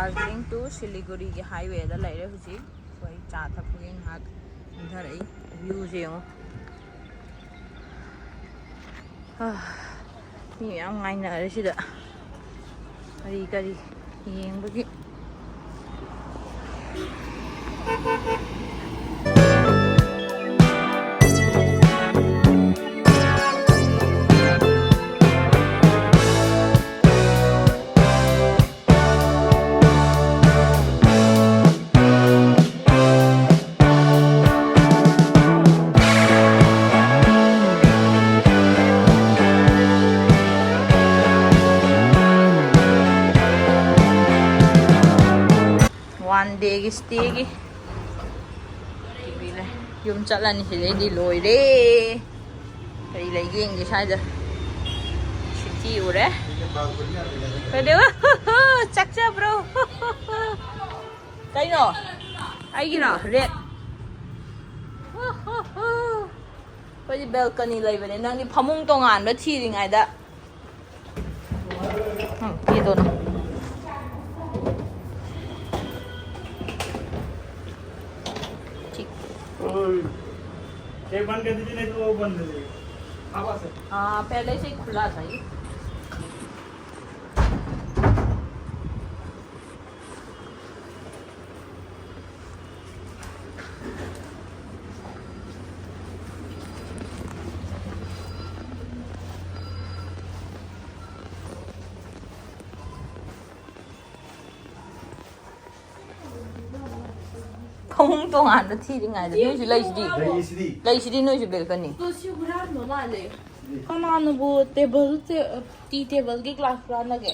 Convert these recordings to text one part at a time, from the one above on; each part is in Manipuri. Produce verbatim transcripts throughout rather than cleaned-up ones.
ꯗꯥꯔꯖꯤꯂꯤꯡ to ꯁꯤꯂꯤꯒꯨꯔꯤꯒꯤ highwayꯗ ꯂꯩꯔꯦ ꯍꯧꯖꯤꯛ꯫ ꯑꯩꯈꯣꯏ ꯆꯥ ꯊꯛꯄꯒꯤ ꯉꯥꯏꯍꯥꯛ ꯀꯨꯝꯊꯔꯛꯏ꯫ Viewꯁꯦ ꯌꯦꯡꯉꯣ꯫ ꯃꯤ ꯃꯌꯥꯝ ꯉꯥꯏꯅꯔꯦ ꯁꯤꯗ ꯀꯔꯤ ꯀꯔꯤ ꯌꯦꯡꯕꯒꯤ꯫ One dayꯒꯤ stayꯒꯤ ꯌꯨꯝ ꯆꯠꯂꯅꯤ꯫ ꯁꯤꯗꯩꯗꯤ ꯂꯣꯏꯔꯦ꯫ ꯀꯔꯤ ꯂꯩꯒꯦ ꯌꯦꯡꯒꯦ ꯁ꯭ꯋꯥꯏꯗ꯫ City ꯎꯔꯦ꯫ ꯀꯩꯗꯧ-, ꯆꯥꯛꯆꯕ꯭ꯔꯣ? ꯀꯩꯅꯣ? ꯑꯩꯒꯤꯔꯣ? Red꯫ ꯑꯩꯈꯣꯏꯗꯤ balcony ꯂꯩꯕꯅꯦ꯫ ꯅꯪꯗꯤ ꯐꯃꯨꯡ ꯇꯣꯉꯥꯟꯕ ꯊꯤꯔꯤꯉꯩꯗ꯫ ꯎꯝ, ये दोनों। ठीक। ये बंद कर दीजिए, नहीं तो वो बंद हो जाएगा। हाँ, पहले से ही खुला था ये। ꯐꯃꯨꯡ ꯇꯣꯉꯥꯟꯕ ꯊꯤꯔꯤꯉꯩꯗ ꯅꯣꯏꯁꯨ ꯂꯩꯁꯤꯗꯤ꯫ ꯂꯩꯁꯤꯗꯤ꯫ ꯂꯩꯁꯤꯗꯤ ꯅꯣꯏꯁꯨ balcony꯫ ꯑꯗꯣ ꯁꯤ ꯍꯨꯔꯥꯟꯕ ꯃꯥꯜꯂꯦ꯫ ꯀꯅꯥꯅꯕꯨ table ꯁꯦ, tea tableꯒꯤ glass ꯍꯨꯔꯥꯟꯅꯒꯦ?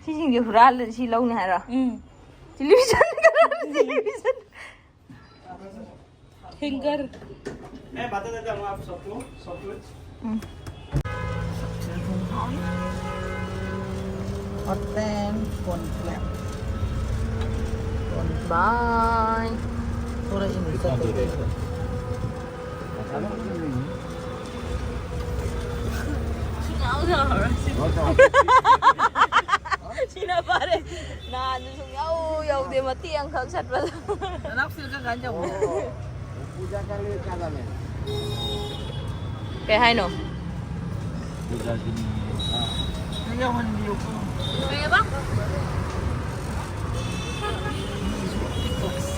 ꯁꯤꯁꯤꯡꯁꯦ ꯍꯨꯔꯥꯜꯂ ꯁꯤ ꯂꯧꯅꯤ ꯍꯥꯏꯔꯣ? ꯎꯝ꯫ Television, television꯫ Hanger। मैं बता देता हूँ आप सबको, सब कुछ। ꯎꯝ꯫ Hot and corn flake। Bye꯫ थोड़ा ही मिल सकता है। ꯁꯤꯅ ꯐꯔꯦ꯫ ꯅꯍꯥꯟꯁꯨ ꯁꯨꯡꯌꯥꯎ ꯌꯥꯎꯗꯦ, ꯃꯇꯦꯛ ꯑꯃꯈꯛ ꯆꯠꯄꯗ꯫ ꯅꯅꯥꯎ ꯁꯤꯗ ꯀꯔꯝ ꯀꯥꯟ ꯌꯧꯕ? ꯀꯩ ꯍꯥꯏꯅꯣ? ꯄꯨꯖꯥꯒꯤꯅꯤ꯫ ꯅꯪ ꯌꯥꯎꯍꯟꯕꯤꯌꯨꯀꯣ꯫ ꯀꯩꯕ?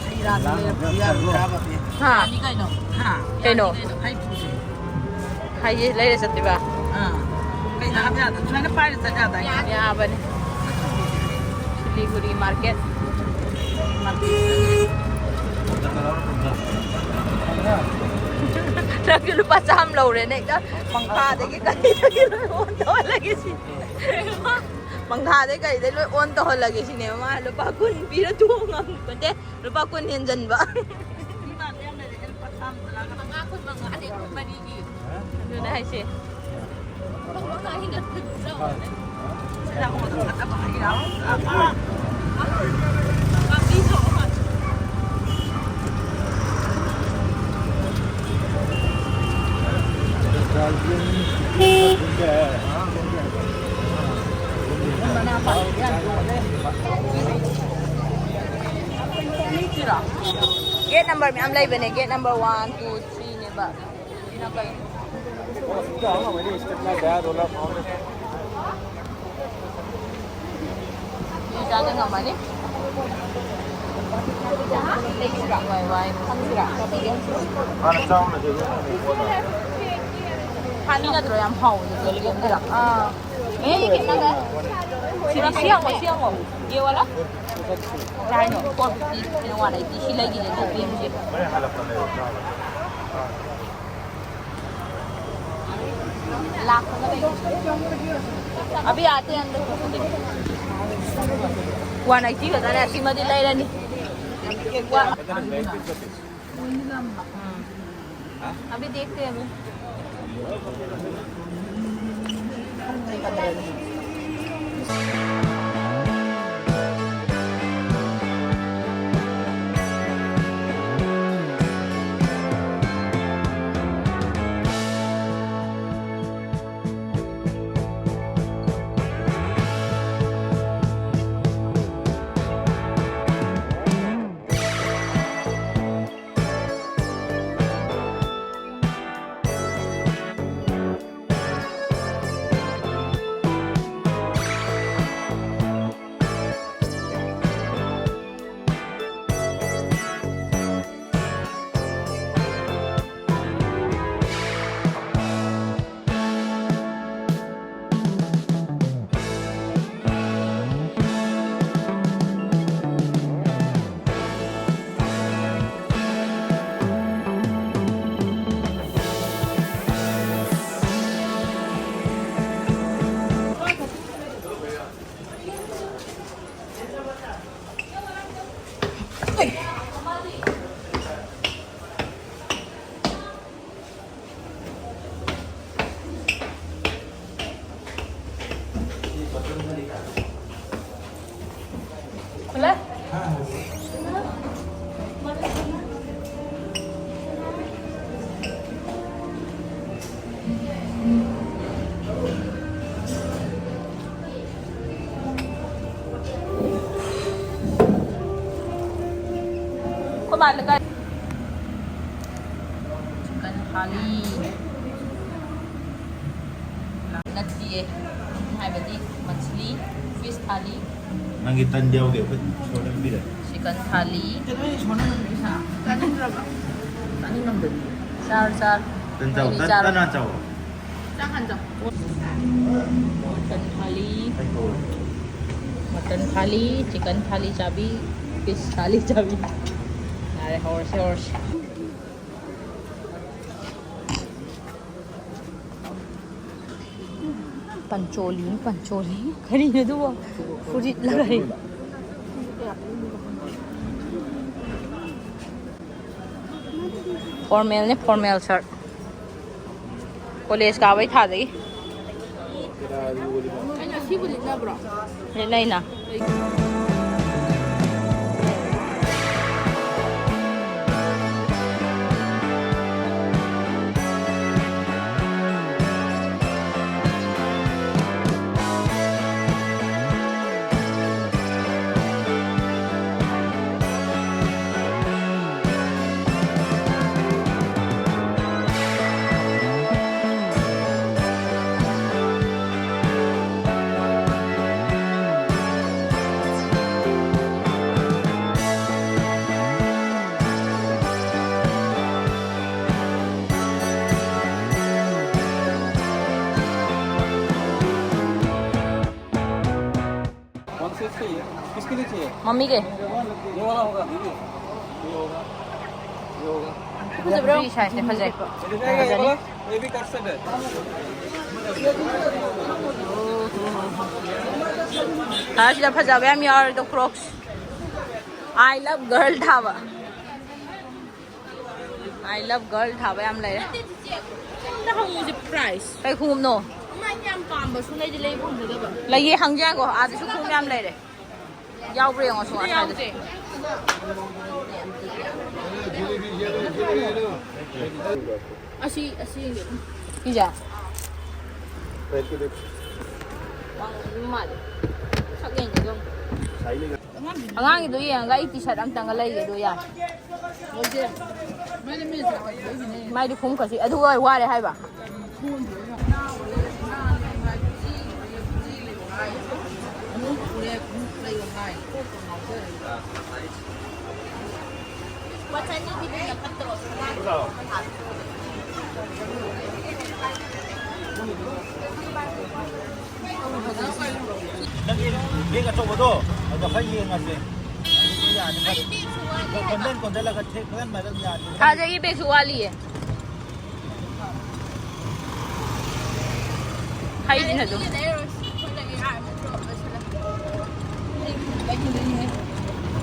ꯍꯩ ꯔꯥꯁꯦ ꯂꯩꯔꯛꯄ ꯌꯥꯔꯣꯏꯗ꯭ꯔꯕ? ꯍꯥ? ꯌꯥꯅꯤ ꯀꯩꯅꯣ꯫ ꯍꯥ? ꯀꯩꯅꯣ? ꯌꯥꯅꯤ ꯀꯩꯅꯣ꯫ ꯍꯩ ꯄꯨꯁꯦ꯫ ꯍꯩ ꯂꯩꯔ ꯆꯠꯇꯣꯏꯕ? ꯑꯥ꯫ ꯀꯩꯅ ꯍꯥꯞ ꯌꯥꯗ? ꯁꯨꯃꯥꯏꯅ ꯄꯥꯏꯔ ꯆꯠ ꯌꯥꯗꯥꯏꯅꯦ? ꯌꯥꯕꯅꯦ꯫ ꯁꯤꯂꯤꯒꯨꯔꯤ ꯃꯥꯔꯀꯦꯠ꯫ ꯅꯪꯁꯨ ꯂꯨꯄꯥ ꯆꯥꯝꯃ ꯂꯧꯔꯦꯅꯦ ꯍꯦꯛꯇ꯫ ꯃꯪꯈꯥꯗꯒꯤ ꯀꯔꯤꯗꯒꯤ ꯂꯣꯏ ꯑꯣꯟ ꯇꯧꯍꯜꯂꯒꯦ ꯁꯤ꯫ ꯃꯪꯈꯥꯗꯩ ꯀꯔꯤꯗꯩ ꯂꯣꯏ ꯑꯣꯟ ꯇꯧꯍꯜꯂꯒꯦ ꯁꯤꯅꯦꯕ ꯃꯥ ꯂꯨꯄꯥ ꯀꯨꯟ ꯄꯤꯔ ꯇꯣꯡꯉꯝꯕꯗꯦ꯫ ꯂꯨꯄꯥ ꯀꯨꯟ ꯍꯦꯟꯖꯟꯕ꯫ ꯃꯉꯥ ꯀꯨꯟ ꯃꯉꯥꯅꯦ ꯑꯩꯈꯣꯏ ꯃꯔꯤꯒꯤ꯫ ꯑꯗꯨꯅꯦ ꯍꯥꯏꯁꯦ꯫ Gate number ꯃꯌꯥꯝ ꯂꯩꯕꯅꯦ꯫ Gate number one, two, three ꯅꯦꯕ꯫ ꯁꯤꯅ ꯀꯩꯅꯣ? ꯃꯤ ꯆꯥꯗ ꯉꯝꯃꯅꯤ꯫ ꯋꯥꯏ, ꯋꯥꯏ, ꯈꯪꯗ꯭ꯔꯥ? ꯍꯥꯟꯅ ꯆꯥꯎꯅ ꯁꯤ ꯑꯗꯨꯝ ꯍꯥꯡꯉꯦ ꯀꯣꯟꯅ꯫ ꯍꯥꯟꯅ ꯅꯠꯇ꯭ꯔꯣ ꯌꯥꯝ ꯍꯥꯎꯕꯗꯣ? ꯑꯥ꯫ ꯑꯦ, ꯀꯩꯅꯣꯗ꯫ ꯁꯤꯗꯤ ꯁꯤ ꯌꯦꯡꯉꯣ, ꯁꯤ ꯌꯦꯡꯉꯣ꯫ ꯌꯦꯡꯉꯣꯂꯥ꯫ ꯀꯩ ꯍꯥꯏꯅꯣ? Four fifty, one eighty, ꯁꯤ ꯂꯩꯒꯤꯅꯦ, two P M ꯁꯦ꯫ ꯂꯥꯛꯄꯒ ꯂꯩ꯫ ꯑꯕꯤ ꯑꯥꯇꯦ ꯑꯟꯗꯔ꯫ One eighty ꯈꯛꯇꯅꯦ, ꯑꯁꯤꯃꯗꯤ ꯂꯩꯔꯅꯤ꯫ One꯫ ꯎꯝ꯫ अभी देखते हैं अभी। ꯄꯥꯜꯂꯒ꯫ ꯆꯤꯀꯟ ꯊꯥꯂꯤ꯫ ꯅꯠꯇꯤꯌꯦ꯫ ꯍꯥꯏꯕꯗꯤ ꯃꯁꯂꯤ ꯐꯤꯁ ꯊꯥꯂꯤ꯫ ꯅꯪꯒꯤ ꯇꯟ ꯌꯥꯎꯗꯦ, ꯑꯩꯈꯣꯏ ꯁꯣꯗ ꯄꯤꯔꯦ꯫ ꯆꯤꯀꯟ ꯊꯥꯂꯤ꯫ ꯀꯩꯅꯣ, ꯑꯩ ꯁꯣꯗ ꯄꯤꯔꯦ ꯏꯁꯥ꯫ ꯆꯥꯅꯤꯡꯗ꯭ꯔꯕ? ꯆꯥꯅꯤꯡꯉꯝꯗꯕꯤ꯫ ꯆꯥꯔꯣ, ꯆꯥꯔꯣ꯫ ꯇꯟ ꯆꯥꯎ, ꯑꯩꯗꯤ ꯇꯟ, ꯆꯥꯔꯣ꯫ ꯇꯟ ꯍꯥꯟ ꯆꯥꯎ꯫ ꯆꯥꯛ ꯍꯥꯟ ꯆꯥꯎ꯫ ꯃꯇꯟ ꯊꯥꯂꯤ꯫ ꯃꯇꯟ ꯊꯥꯂꯤ, ꯆꯤꯀꯟ ꯊꯥꯂꯤ ꯆꯥꯕꯤ, ꯐꯤꯁ ꯊꯥꯂꯤ ꯆꯥꯕꯤ꯫ ꯌꯥꯔꯦ, ꯍꯧꯔꯁꯦ, ꯍꯧꯔꯁꯦ꯫ ꯄꯟꯆꯣꯂꯤ, ꯄꯟꯆꯣꯂꯤ꯫ ꯀꯔꯤꯅꯣ ꯑꯗꯨꯕꯣ? ꯐꯨꯔꯤꯠꯂ ꯀꯔꯤ? ꯐꯣꯔꯃꯦꯜꯅꯦ, ꯐꯣꯔꯃꯦꯜ ꯁꯔꯠ꯫ ꯀꯣꯂꯦꯖ ꯀꯥꯕꯩ ꯊꯥꯗꯒꯤ꯫ ꯑꯩꯅ ꯁꯤꯕꯨ ꯂꯤꯠꯅꯕ꯭ꯔꯣ? ꯂꯤꯠꯅꯩꯅ꯫ कौन सा चाहिए? किसके लिए चाहिए? मम्मी के। ये वाला होगा। ये होगा। ये होगा। ꯐꯖꯕ꯭ꯔꯣ? ꯁꯤ ꯁꯥꯏꯖꯁꯦ ꯐꯖꯩ꯫ ये भी ꯐꯖꯅꯤ। ये भी कट सेट है। ꯁꯤꯗ ꯐꯖꯕ ꯌꯥꯝ ꯌꯥꯎꯔꯦꯗꯣ, ꯀ꯭ꯔꯣꯛꯁ꯫ I love girl ꯊꯥꯕ꯫ I love girl ꯊꯥꯕ ꯌꯥꯝ ꯂꯩꯔꯦ꯫ ꯅꯪꯗ ꯍꯪꯉꯨꯁꯦ price꯫ ꯀꯩ ꯈꯣꯡꯎꯞꯅꯣ? ꯑꯃ ꯑꯩꯅ ꯌꯥꯝ ꯄꯥꯝꯕ ꯁꯨꯡꯂꯩꯗꯤ ꯂꯩꯕ ꯉꯝꯖꯗꯕ꯫ ꯂꯩꯌꯦ, ꯍꯪꯖꯦ ꯉꯥꯏꯈꯣ꯫ ꯑꯥꯗꯁꯨ ꯈꯣꯡꯎꯞ ꯌꯥꯝ ꯂꯩꯔꯦ꯫ ꯌꯥꯎꯕ꯭ꯔꯥ ꯌꯦꯡꯉꯣ, ꯁꯨꯝ ꯑꯁ꯭ꯋꯥꯏꯗ꯫ ꯌꯥꯎꯗꯦ꯫ ꯑꯁꯤ, ꯑꯁꯤ ꯌꯦꯡꯒꯦ꯫ ꯁꯤꯁꯦ? ꯋꯥꯡꯕ ꯃꯥꯜꯂꯦ꯫ ꯁꯛ ꯌꯦꯡꯒꯦ ꯑꯗꯨꯝ꯫ ꯑꯉꯥꯡꯒꯤꯗꯣ ꯌꯦꯡꯉꯒ ꯑꯩ ꯇꯤ ꯁꯥꯔꯠ ꯑꯝꯇꯪꯒ ꯂꯩꯒꯦ ꯑꯗꯣ ꯌꯥꯔꯦ꯫ ꯃꯥꯏꯗꯤ ꯈꯣꯡꯎꯞꯀꯁꯤ ꯑꯗꯨꯒ ꯋꯥꯔꯦ ꯍꯥꯏꯕ꯫ ꯅꯪꯒꯤ ꯕꯦꯛ ꯑꯆꯧꯕꯗꯣ ꯑꯗꯣ ꯈꯔ ꯌꯦꯡꯉꯁꯦ꯫ ꯑꯗꯨꯗꯤ ꯌꯥꯅꯤ꯫ ꯀꯣꯟꯖꯟ ꯀꯣꯟꯖꯜꯂꯒ ꯊꯦꯛ ꯀꯣꯟꯖꯟꯕ ꯑꯗꯨꯝ ꯌꯥꯅꯤ꯫ ꯑꯥꯗꯒꯤ ꯕꯦꯛꯁꯨ ꯋꯥꯠꯂꯤꯌꯦ꯫ ꯍꯩꯁꯤꯅ ꯑꯗꯨꯝ꯫